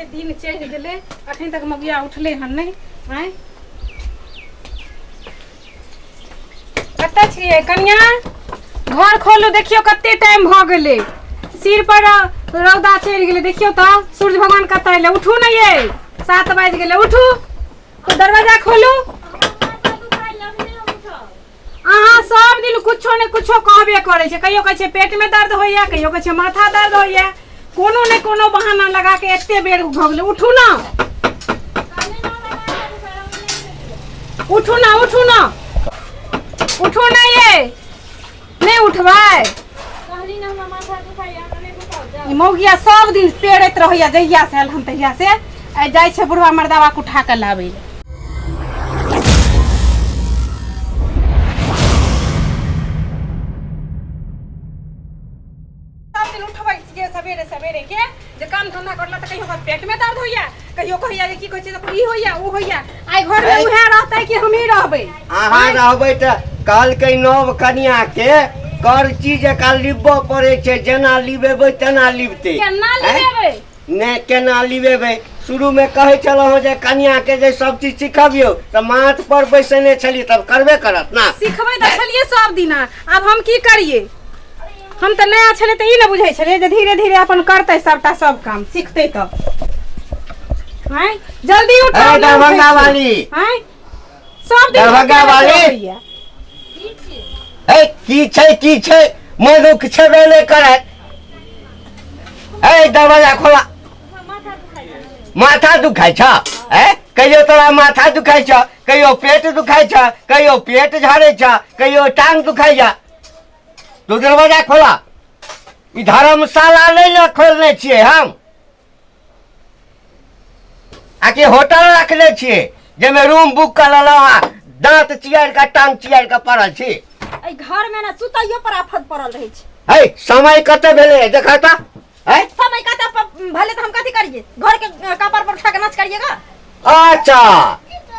एते दिन चढ़ि गेलै, अखन तक मगिया उठलै हन नहि। आँय, कतऽ छियै कनिया? घर खोलू, देखियौ कते टाइम भऽ गेलै, सिर पर रौदा चढ़ि गेलै। देखियौ तऽ सूर्य भगवान कतऽ एलै। उठू ने ये, 7 बाजि गेलै, उठू तऽ दरवाजा खोलू। अहाँ सब दिन कुछो ने कुछो कहबे करै छै। कहियो कहै छै पेटमे दर्द होइया, कहियो कहै छै माथा दर्द होइया, कोनो ने कोनो बहाना लगा के एते बेर भऽ गेलै। उठू ने, उठू ने, उठू ने, उठू ने ये, नहि उठबै? ई मौगिया सब दिन पेड़ैत रहैया जहिया से आयल हन तहिया से। आइ जाइ छै बुढ़वा मर्दावा के उठा के लाबै लए। सब दिन उठबै छियै सवेरे सवेरे के जे काम धंधा करला, तऽ कहियो कहत पेट में दर्द होइया, कहियो कहैया जे की कहै छै तऽ ई होइया, ओ होइया। आइ घर में उएह रहतै कि हमही रहबै? अहाँ रहबै तऽ कहलकै नव कनिया के करची जकाँ लिबऽ पड़ै छै, जेना लिबेबै तेना लिबतै। केना आँय? लिबेबै? ने केना लिबेबै। शुरूमे कहै छलहुँ जे कनियाके जे सब चीज सिखबियौ तऽ माथ पर बैसेने छलियै, तब करबे करत ना। सिखबै तऽ छलियै सब दिना, आब हम की करियै? हम तऽ नया छलियै तऽ ई ने बुझै छलियै जे धीरे धीरे अपन करतै सबटा सब काम सिखतै। तऽ आँय, जल्दी उठो। ए, नहि उठै दरभंगा छियै। वाली। आँय, सब दिन दरभंगा उठै वाली। रहैया। हे, की छै, की छै? मनुख छेबे नहि करत। ए, दरवाजा खोला। माथा दुखाइ छ? ए, कहियो तोरा माथा दुखाइ छ, कहियो पेट दुखाइ छ, कहियो पेट झाड़ै छ, कहियो टांग दुखाइ छ। तू दरवाजा खोला। ई धर्मशाला नहि ने खोलने छियै हम, आकि होटल रखने छियै जाहिमे रूम बुक कऽ लेलहुँ आ दाँत चियारि कऽ टांग चियारि कऽ पड़ल छी। एहि घर में ना सुतैयो पर आफत पड़ल रहै छै। है, समय कते भेलै देखा तऽ। है, समय कते भेलै तऽ हम कथी करियै? घर के कपार पर उठा के नाच करिएगा? अच्छा,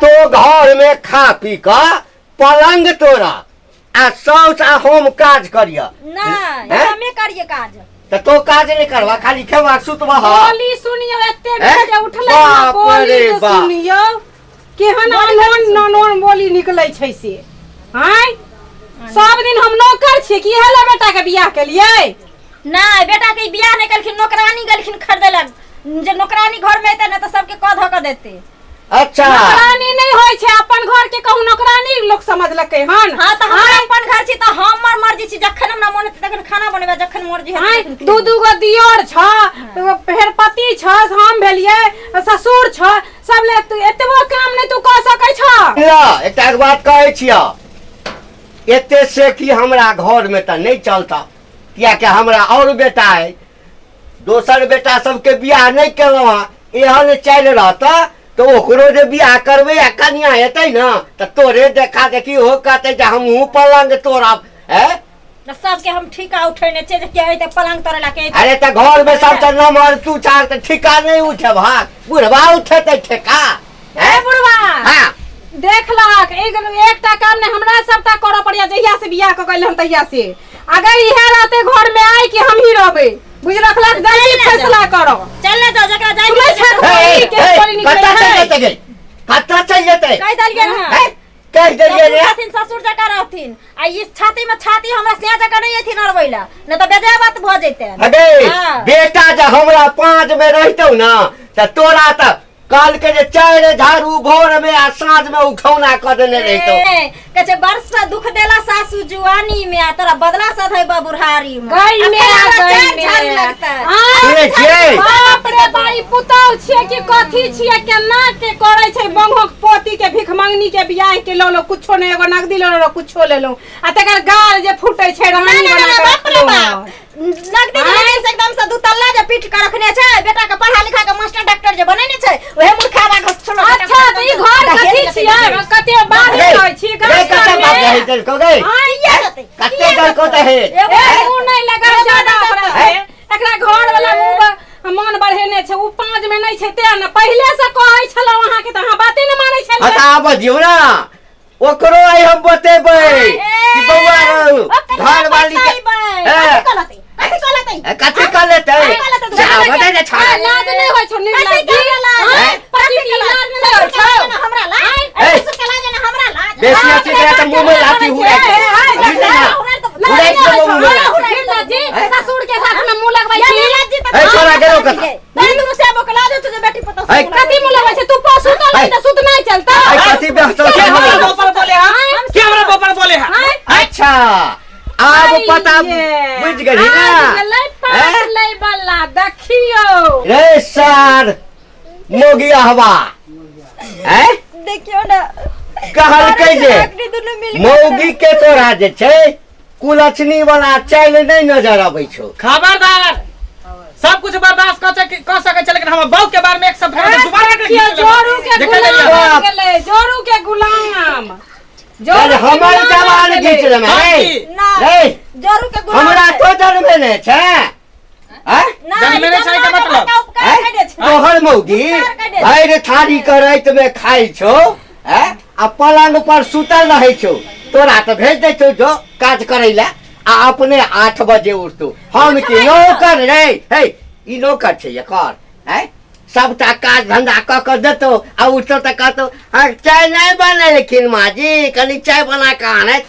तो घर में खा पी कऽ पलंग तोड़ा आ साउस आ हम काज करिय? नहीं। हैं? हमे करिए काज। तऽ तो काज नहि करबा, खाली खेबा सुतबा? बोली सुनियौ, एते हैं? बेर जे उठलै ने, बाप बोली रे जे बाप। सुनियौ केहन अनोन ननोन बोली निकलै छै से। आँय, सब दिन हम नौकर छियै कि इएह लए बेटा के बियाह केलियै? नहीं, बेटा के बियाह नहीं केलखिन, नौकरानी गेलखिन खरीदे लग जे नौकरानी घर में एते ने तऽ सबके कह धऽ के देते। अच्छा, नौकरानी नहि होइ छै, अपन घर के कहू नौकरानी लोक समझलकै हन। हाँ, तऽ हमर अपन घर छी तऽ हमर मर्जी छी, जखन हमरा मन हेतै तखन खाना बनेबै, जखन मर्जी हेतै आँय, तखन। दू दू गो दियोर छ, फेर पति छ, हम भेलियै ससुर छ, सब ले तू एतबो काम नहि तू कऽ सकै छ? ल, एकटा बात कहै छियह, एते से कि हमरा घरमे तऽ नहि चलता, कियाकि हमरा आओर बेटा अइ, दोसर बेटा सबके बियाह नहि केलहुँ हँ। एहन चालि रहतऽ तऽ ओकरो जे बियाह करबै आ कनिया हेतै ने तऽ तोरे देखा देखी ओहो कहतै जे हमहूँ पलंग तोड़ब। हैं? तऽ सबके हम ठीका उठेने छियै जे के अइतै पलंग तोड़ै ला, के अइतै। अरे, तऽ घरमे सबसँ नमहर तू छाक तऽ ठीका नहि उठेबहक? बुढ़बा उठेतै ठेका? ए हैं? बुढ़वा। हाँ। देखलक, एक एकटा काम नहि, हमरा सबटा करऽ पड़ैया जहिया से बियाह कऽ गेल हम तहिया से। अगर इहे रहते घर में आइ कि हम ही रहबै, बुझ रखलक, जल्दी फैसला करो। चल ने जाओ, जकरा जाय सुनै छै? हे, बोली के हे, बोली निकलै कतऽ चलि है। जेतै गे? कतऽ चलि जेतै? कहि देलियै हँ। हैं? कहि देलियै ससुर रे। रहथिन, ससुर जकाँ रहथिन आ ई छाती में छाती हमरा से जकाँ नहीं एथिन अड़बै ला, नहीं तऽ बेजाय बात भऽ जैते। अगे हाँ। बेटा जे हमरा पाँच में रहितौ ना तऽ तोरा तऽ कहलकै जे 4 झाड़ू भोर में आ साँझ में उठौना कऽ देने रहितौ। ए, कहै छै वर्ष दुख देला सासू जुआनी में आ तोरा बदला सधै बुढ़ारी में। गई आ में फेर आ हमरा गई चारि में। झाड़ू लगतै। आँ, सुनै छियै? बाप रे बाई, पुतहु छियै कि कथी छियै? केना के करै छै बंगोक पोती के भिख मंगनी के बियाह के लऽ लो, कुछो नहि, एगो नगदी लऽ लो, कुछो लेलहुँ आ तकर गाल जे फूटे छै, रानी ना, ना, बना ना, के बाप रे रखलहुँ बाप। हन। नगदी जे से एकदम से दू तल्ला जे पीट के रखने छै, बेटा के पढ़ा लिखा के मास्टर डॉक्टर जे बनेने छै, ओहे मूर्खावा घस छोड़ो। अच्छा, तऽ ई घर कथी छियै? कते बाहर रहै छी रे, कते बाप रहे देलकौ गे? कते देलकौ दहेज? ए, मुँह नहि लगाउ ज्यादा ओकरा से। एकरा घर वाला मुँह मन बढ़ेने छै, उ पाँच में नहि छै तें ने। पहिले से कहै छलहुँ अहाँके तऽ अहाँ बाते नहि मानै हँ, छलियै। तऽ आबऽ दियौ ने ओकरो, आइ हम बतेबै कि बौआ रहू घर वाली के। ए, कथी कऽ लेतै? ए, कथी कऽ लेतै? कथी कऽ लेतै? से आबऽ दे ने छौड़ा। ए, लाज नहि होइ छौ कथी निर्लज्जी कऽ लाज? हैं? पति के लाज नहि होइ छौ हमरा लाज? ए। ससुर के लाज ने हमरा लाज? बेसी अथी करा तऽ मुँह में लाठी उड़ाइ ए, ए, बुझलिही ना? उड़ाइ देबौ मुँह में लाठी। निर्लज्जी हैं? ससुर के साथ में मुंह लगबै छी ए, छोड़ा गेलो कतऽ? तोरे दुनू से बोकला दे तुझे बेटी पतो ए, कथी मुंह लगबै छै तू पशु तो नहीं तऽ सुत नहीं चलता ए, कथी बेहतर के छै हमरा हमरा? बापर बोले हा के हमरा बापर बोले हा अच्छा आब पता बुझि गेली ना गेलै पास हैं? लै बला देखियौ रे सार मोगिया हवा हैं देखियो ना कहलकै जे अखनी दुनू मिल के मौगी के तोरा जे छै कुलक्षणी वाला चालि नहि नजर अबै छौ खबरदार सब कुछ बर्दाश्त कऽ सकै छै लेकिन हमर बहू के बारे में एक शब्द कहबै दोबारा के देखियौ जोरू के देखै गुलाम बाप। बनि गेलै जोरू के गुलाम अरे जोरू के हमर गुलाम जवान बनि गेलै। घीच लेमे हम रे की? ना रे जोरू के गुलाम हमरा छै। तो जन्मे ने छै हैं? ना, जन्मे ई छै के जन्मा के मतलब? बड़का उपकार हैं? कऽ दै छै। तोहर मौगी उपकार कऽ दै छै। भरि थारी के राति में खाइ छौ हैं? आ पलंग पर सुतल रहै छौ तोरा तऽ भेज दै छौ जो काज करै लए आ अपने 8 बजे उठतौ हम की नौकर रे हे ई नौकर छै एकर हैं सबटा काज धंधा कऽ कऽ देतौ आ उठतौ तऽ कहतौ हँ चाय नहि बनेलखिन माँ जी कनि चाय बना कऽ आनैत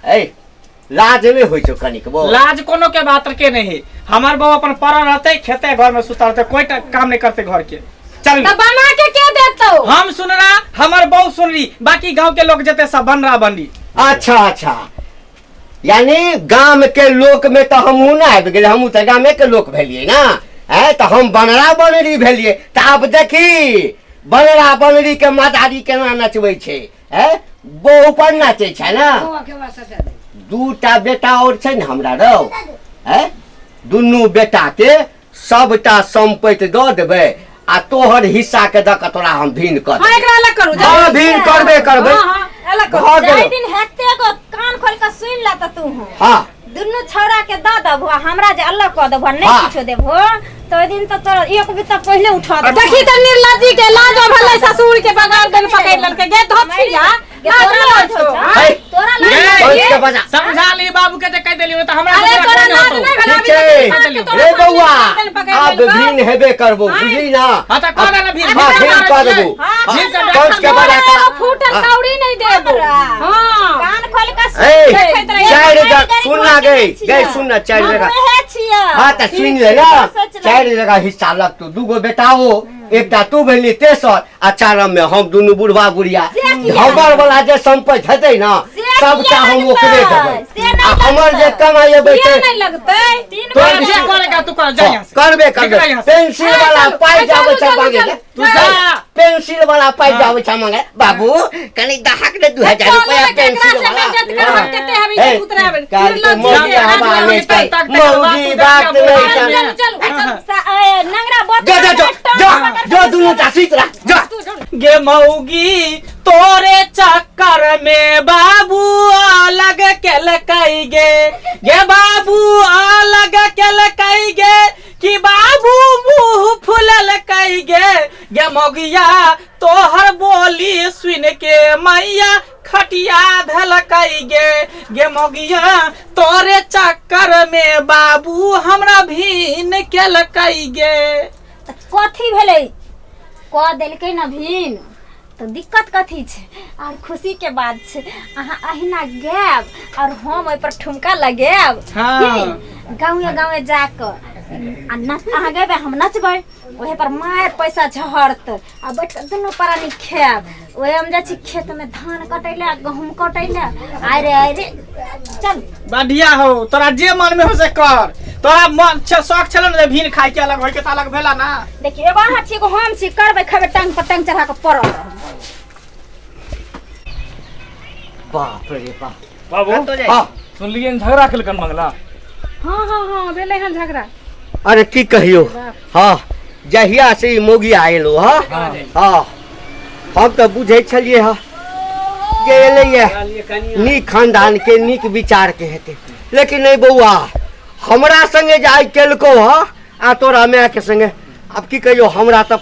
ए लाज नहि होइ छौ कनिकबो लाज कोनो के बात के नहीं हमार बहू अपन पड़ल रहते खेते घर में सुतल रहते कोई काम नहीं करते घर के चल तऽ बना के के देतौ हम सुन रहा हमार बहू सुन रही बाकी गांव के लोग जते सब बन रहा बन रही अच्छा अच्छा यानी गाम के लोक में तऽ हमहूँ ने आबि गेलै हमहूँ तऽ गामे के लोक भेलियै ने हैं तऽ हम बनरा बनरी भेलियै तऽ आब देखी बनरा बनरी के मदारी केना नचबै छै हैं बहु पर नाचै छै ने दूटा बेटा और छै ने हमरा रौ हैं दुनू बेटा के सबटा सम्पति दऽ देबै आ तोहर हिस्सा के दऽ कऽ तोरा हम भिन्न कऽ हाँ देबै एकरा अलग करू जाउ। हँ भिन्न करबे करबै हाँ हाँ अलग करू भऽ जाहि गेल दिन हेते गो कान खोल के सुन ला त तू हो हँ दुनू छौड़ा के दऽ देबहो आ हमरा जे अलग कऽ देबहो नहि हाँ। किछो देबहो तऽ ओहि दिन तऽ तोरा एक बित्ता पहिले उठा देबहो देखी तऽ निर्लज्जी के लाजो भेलै ससुर के बगाड़ देन पकड़ि लेलकै गे धोथिया गे, लाज तोरा नहि लाज होइ छौ होइ छौ? हाँ? तोरा गे, लाज पहुँच के बजा समझा ली बाबू के जे कह देली त हमरा अरे से तोरा कोई लाज होतो। नहि भेलै ठीक छै अभी तक तोरा रे बौआ सामने पकड़ि आब लेलकौ। भिन्न हेबे करबो बुझली ना हाँ त कह देला भीड़ हाँ भिन्न कऽ देबो हाँ, भिन्न से पहुँच के बजा तोरा एगो कऽ फूटल हाँ। कौड़ी नहि देबो हमरा। हाँ कान खोल के सुन ए देखैत रहियै। चारि गाड़ी जगह सुन ना घोड़ा गई के गई छियै। सुन ना चारि हम जगह उहे छियै हाँ तऽ सुनि ले ना सोच ले। चारि जगह हिस्सा लगतौ दूगो बेटा हो एकटा तू भेली तेसर आ चारम में हम दुनू बुढ़वा बुढ़िया से किया? हमर वाला जे सम्पति हेतै ना से किया सबटा हम लगतै? ओकरे देबै से नहि आ हमर जे लगतै। कमाइ एबै किया से नहि लगतै तीन तोरा बार जे करेगा तू कर जा यहाँ से करबे निकल करबे यहाँ से। पेंसिल वाला चलू, पाइ चलू, जाबै छै चलू, मांगे चलू। ले तू जा पेंसिल वाला पाइ हाँ। जाबै छै मांगे बाबू कनि दहक ने 2000 रुपया पेंसिल वाला ए, काल्हि के मौगी हवा नहि छै मौगी बात नहि छै नंगरा बोतल जा जा जा जा जा दुनू टा सुति रह जा गे मौगी तोरे चक्कर में बाबू अलग केलकै गे गे बाबू अलग केलकै गे कि बाबू मुंह फुललकै गे गे मौगिया तोहर बोली सुन के मैया खटिया धलकै गे गे मौगिया तोरे चक्कर में बाबू हमरा भीन केलकै गे कथी भेलै कऽ देलकै ने भीन तऽ दिक्कत कथी छै आओर खुशीके बात छै अहाँ अहिना गायब आओर हम ओहिपर ठुमका लगायब हाँ। की गाँवे गाँवे जाकऽ आ नच अहाँ गेबै हम नचबै ओहे पर मारि पैसा झहरत आ बैठ कऽ दुनू प्राणी खायब ओहे हम जाइ छी खेतमे धान कटै लए गहूँम कटै लए आरे आरे चल बढ़िया हो तोरा जे मन में हो से कर तोरा मन छ शौक छलो ने जे भीन खाय के अलग होय के त अलग भेला ना देखियौ एगो अहाँ छी एगो हम छी करबै खेबै टांग पर टांग चढ़ा कऽ पड़ल रहब बाप रे बाप बाबू हाँ सुनलियै झगड़ा केलकन मंगला हाँ हाँ हाँ भेलै हन झगड़ा अरे की कहियो हाँ जहिया से ई मौगी आयल हाँ हाँ हम तऽ बुझै छलियै हँ जे एलैए नीक खानदान के नीक विचार के हेतै लेकिन नहि बौआ हमरा संगे जे आइ केलको हँ आ तोरा मायके संगे आब की कहियो हमरा तऽ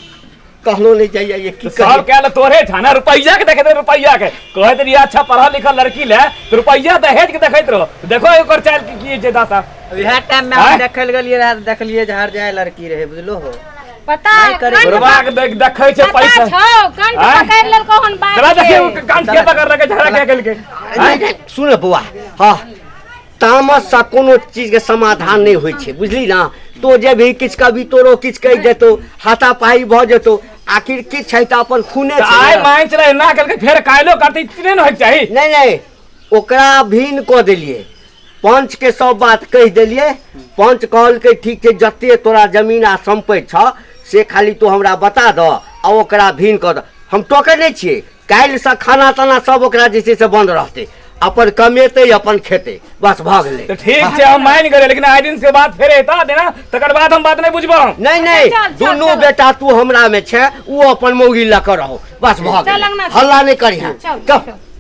कहलो नहि जाइए ये की सब कही। कहले तोरे छाना रुपैया के देखैत रहो, रुपैया के कहैत रहिए अच्छा पढ़ल लिखल लड़की ले तो रुपैया दहेज के देखैत रहो। देखो ओकर चाल की की जे दासा। इएह टाइम में आँय? हम देखल गेलियै रहए तऽ देखलियै जे हर जाय लड़की रहै, बुझलो हो। पता नहि करै। कंठ बुढ़वा के देखै छै पता पैसा। छौ, कंठ आँय? पकड़ि लेलकौ हन बाप चला के। देखिए कंठ के पकड़ लके झगड़ा के केलकै। नहि, नहि, सुन बौआ, हँ, तामससँ कोनो चीजके समाधान नहि होइ छै, बुझली ना? तो जे भी किछु कभी तोरो किछु कहि देतौ, हाथापाही भऽ जेतौ। आखिर किछु छै तऽ अपन खूने तऽ छै आइ ने। मान चला एना केलकै, फेर काल्हिो करतै, इतने ने होइके चाही। नहि नहि, ओकरा भिन्न कऽ देलियै, पंच के सब बात कहि देलियै। पंच कहलकै ठीक छै, जते तोरा जमीन आ सम्पति छह से खाली तू हमरा बता दह आ ओकरा भिन्न कऽ दह। हम टोकै नहि छियै। काल्हिसँ खाना ताना सब ओकरा जे छै से बन्द रहतै, अपन कमेतै अपन खेतै, बस भऽ गेलै। तऽ ठीक छै, हम मान गेलियै, लेकिन आइ दिन के बाद फेर एता देना तकर बाद हम बात नहि बुझबौ। नहि नहि, चल, चल, दुनू चल। बेटा तू हमरा मे छै, ओ अपन मौगी लऽ कऽ रहो, बस भऽ चल, गेलै। अंगना चल। हल्ला नहि करिहे। चल, चल। चल।